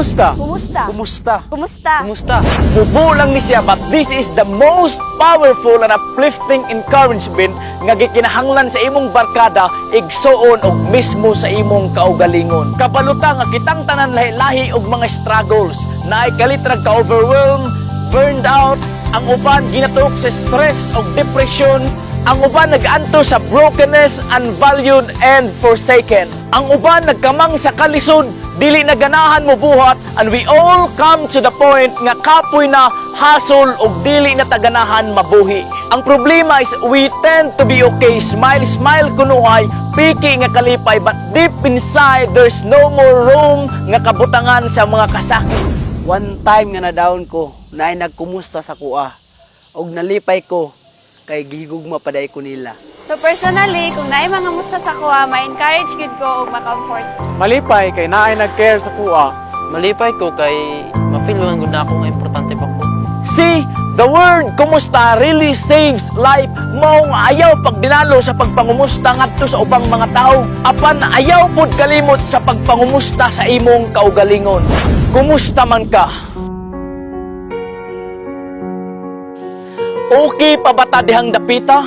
Kumusta? Kumusta? Kumusta? Kumusta? Kumusta? Mubo lang ni siya, but this is the most powerful and uplifting encouragement nga gikinahanglan sa imong barkada, igsuon og mismo sa imong kaugalingon. Kabalo ta nga kitang tanan lahi-lahi og mga struggles, naay kalit ra ka-overwhelm, burned out, ang uban ginatuok sa stress og depression, ang uban nag-anto sa brokenness, unvalued and forsaken. Ang uban nagkamang sa kalisod, dili na ganahan mo buhat, and we all come to the point nga kapoy na, hasol og dili na taganahan mabuhi. Ang problema is we tend to be okay, smile smile kunuhay, piki nga kalipay, but deep inside there's no more room nga kabutangan sa mga kasakit. One time nga na-down ko, naay nagkumusta sa akoa. Og nalipay ko, kay gihigugma pa diay ko nila. So personally, kung naay mangamusta sa akoa, ma-encourage gyud ko ug ma-comfort. Malipay kay naay nag-care sa akoa. Malipay ko kay ma-feel lang gud nako nga importante pa ko. See, the word "kumusta" really saves life. Maong ayaw pagdinalo sa pagpangumusta ngadto sa ubang mga tao. Apan ayaw pud kalimot sa pagpangumusta sa imong kaugalingon. Kumusta man ka? Okay pa ba ta dihang dapita?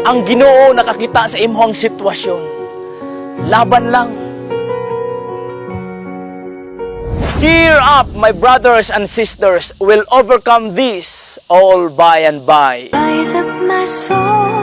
Ang Ginoo nakakita sa imong sitwasyon. Laban lang. Cheer up, my brothers and sisters. We'll overcome this all by and by. Rise up my soul.